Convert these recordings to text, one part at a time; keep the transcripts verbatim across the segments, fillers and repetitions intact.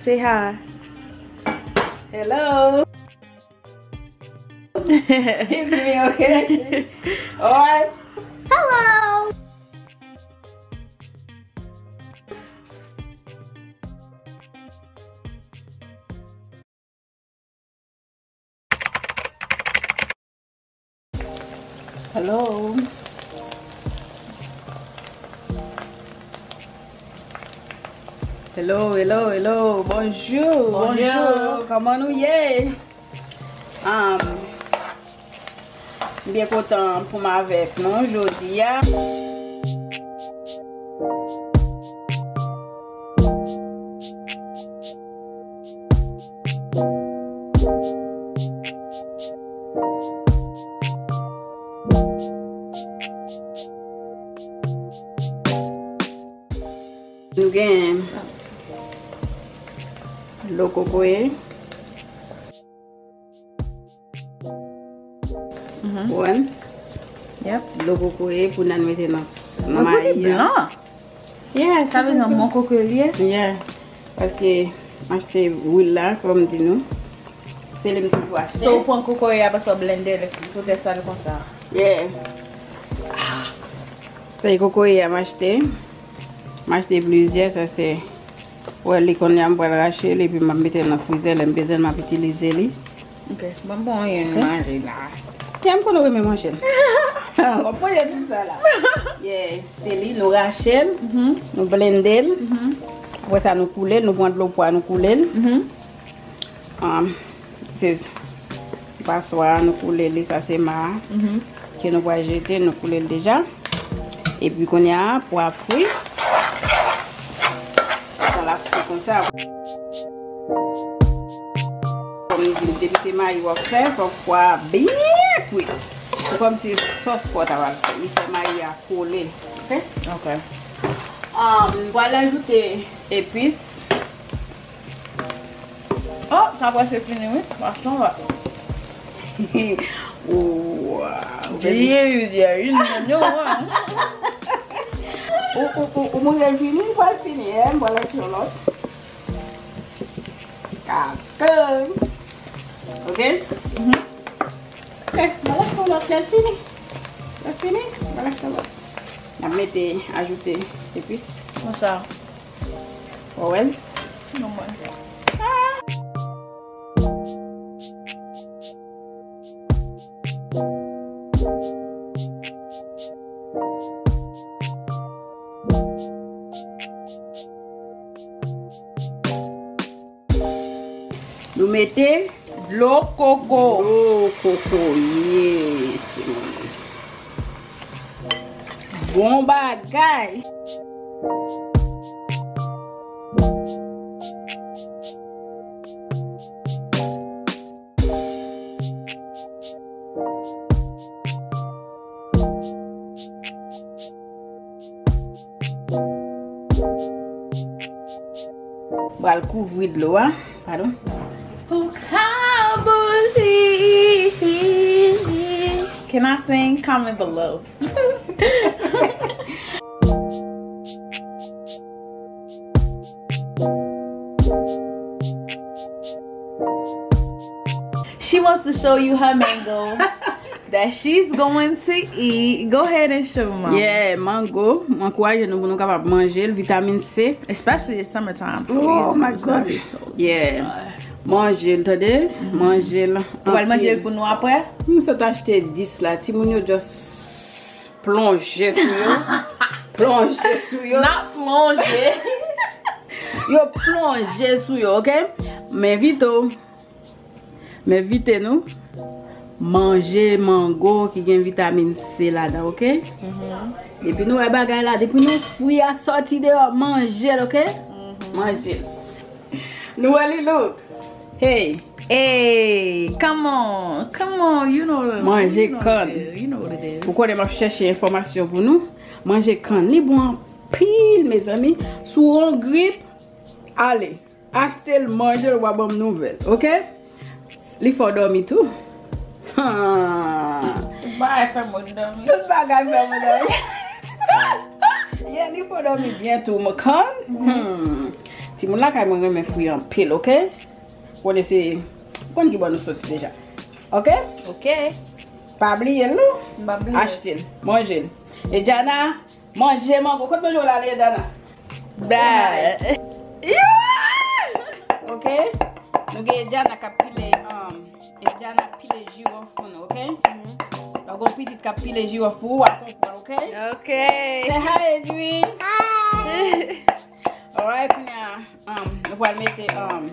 Say hi. Hello. It's me, okay? Alright. Hello. Hello. Hello, hello, hello. Bonjou, bonjou. Bonjou. Kòman nou ye? Um, m byen kontan pou m avèk nou jodi a. Nou gen dlo kokoye. Mhm. Ou wè? Yep. Dlo kokoye pou n al mete nan, nan mayi a. Blan. Yeah, sa vle di yon bon kokoye li ye? Yeah. Paske m achte lwil la, kòm m di nou. Se li m toujou achte. So, ou pran kokoye a, apre sa w blende l, li pote sal konsa. Yeah. Ah. Se kokoye a m achte. M achte plizyè, sa se, wè, li kounye a m pral rache li, epi m ap mete l nan frizè, lè m bezwen l, m ap itilize li. Ok, bon, bon, yon manje la. Kè m konn ou renmen manje l. Konprann tout sa la. Yeah, se li, nou rache l, mhm, nou blende l. Mhm. Apre sa, nou koule l, nou pran dlo pwa, nou koule l. Mhm. Um, se paswa a, nou koule li, sa se ma a, mhm, ke nou pral jete, nou koule l deja. Epi kounye a, pwa fri. Sa l ap fri konsa. Kòm m di, depi se mayi w ap fè, fòk pwa a byen kwit. Se kòmsi sòs pwa w ta pral fè. Li fè mayi a kole. Ok? Ok. Um, m pral ajoute epis. Oh, sa prèske fini, wi. Pastè la. Wow. Ou, ou, ou, ou mouri fini, m pral fini, eh, m pral achte yon lòt. Kaskèy. Ok? Mhm. Ok, m pral achte yon lòt, lè l fini. Lè l fini, m pral achte yon lòt. N ap mete, ajoute epis. Konsa. Ou wè l? Non, mwen. Nou mete dlo koko. Dlo kokoye, se mwen. Bon bagay. Pral kouvri dlo a. Padon. Pou ka bouyi. Can I sing? Comment below. She wants to show you her mango that she's going to eat. Go ahead and show mom. Yeah, mango. M ankouraje nou pou nou kapab manje l, vitamin C. Especially it's summertime, so we Oh my God. Yeah. Manje l, tande? Manje l. Ou pral manje l pou nou apre? M sot achte dis la. Timoun yo just plonje sou yo. Plonje sou yo. N ap plonje. Yo plonje sou yo, ok? M envite w. M envite nou manje mango ki gen vitamin C ladan, ok? Mhm. Depi nou wè bagay la, depi nou fwi a sòti deyò, manje l, ok? Mhm. Manje l. Nou wè li, look. Hey. Hey, come on, come on, you know the, Manje you know the kann. Deal, you know what it is. Ou konnen m ap chèche enfòmasyon pou nou. Manje kann, li bon anpil, mezanmi. Si w gon grip, ale. Achte l, manje l, w a ban m nouvèl, ok? Li fè w dòmi tou. Tout bagay fè moun dòmi. Tout bagay fè moun dòmi. Yeah, li fè w dòmi byen tou, m kann. Hmm. Timoun lakay mwen renmen fwi anpil, oke? Konnen se, konn ki bò nou soti deja. Oke? Oke. Pa bliye l non. M pa bliye. Achte l, manje l. Ediana, manje mango. Kot manje w la ale, Ediana? Ba. Oke? Nou gen Ediana k ap pile, um, Ediana ap pile jiwòf pou nou, oke? Lè w gen yon pitit k ap pile jiwòf pou ou, w ap konprann, oke? Oke. Say hi, Edwin. Hi. Alright, kounye a, um, nou pral mete, um,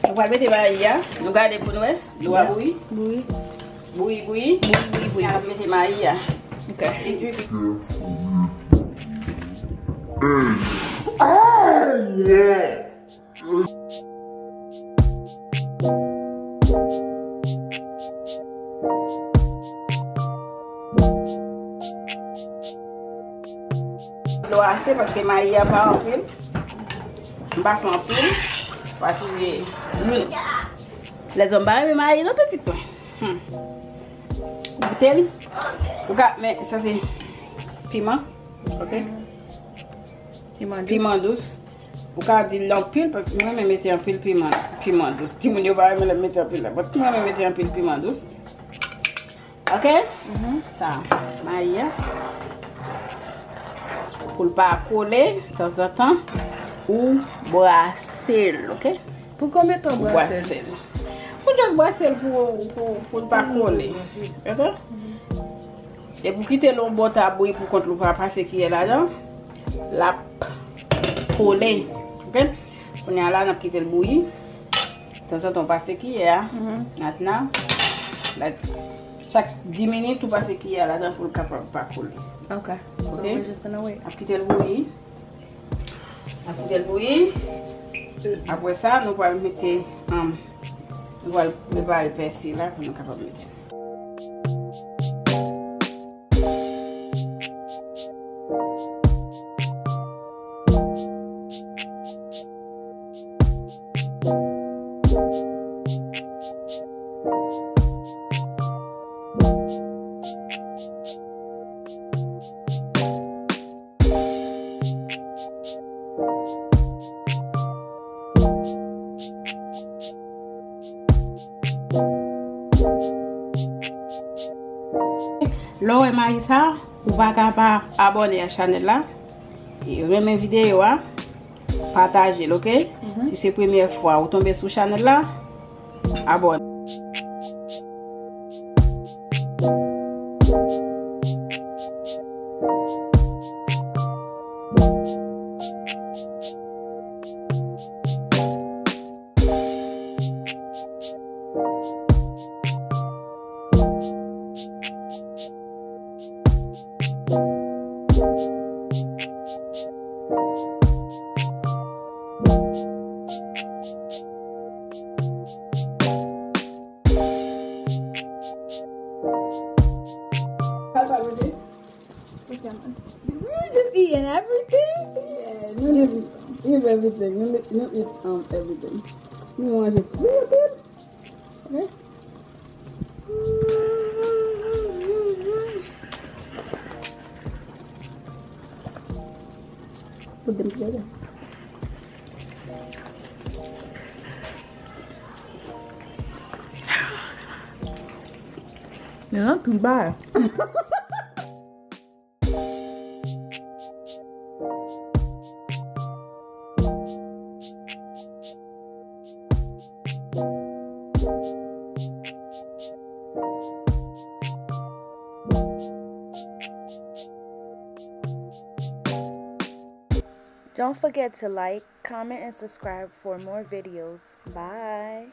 nou pral mete mayi a. Nou gade pou nou wè. Dlo a bouyi. Bouyi. Bouyi, bouyi. Bouyi, bouyi, bouyi. Kounye a, n ap mete mayi a. Ok. Edwin. Oh, yeah. Dlo ase paske mayi a pa anpil. M pa fè anpil. Paske, hmm, lèzòm pa renmen mayi non, pitit mwen. Hmm. Goute l. Ou ka, men sa se piman. Ok. Piman dous. Piman dous. Ou ka di l anpil, paske mwen renmen mete anpil piman, piman dous. Timoun yo pa renmen lè m mete anpil la, but mwen renmen mete anpil piman dous. Ok? Mhm. Sa, mayi a. Pou l pa kole, tanzantan, ou brase l, ok? Pou konbyen tan w brase l? Ou brase l. Ou just brase l pou, pou, pou l pa kole. Gade? Depi w kite l yon bò ta bouyi pou kont li, w pa pase kiyè ladan, l ap kole. Ok? Kounye a la, n ap kite l bouyi. Tanzantan, w pase kiyè a. Mhm. Natna. Like, chak dis minit, ou pase kiyè a ladan pou l kapab pa kole. Ok. So we're just gonna wait. N ap kite l bouyi. N ap kite l bouyi. Apre sa, nou pral mete, um, nou pral prepare pèsi la pou nou kapab mete. Lè w wè mayi sa, ou pa ka pa abòne a chanèl la. E renmen videyo a, pataje l, ok? Mhm. Si se premyè fwa ou tonbe sou chanèl la, abòne. Sa, sa, Roger? We just eating everything? Yeah, nou live, live everything. Nou li-, nou eat, um, everything. Nou manje free anpil. Ok? Put them together. Nan tout bagay. Don't forget to like, comment, and subscribe for more videos. Bye.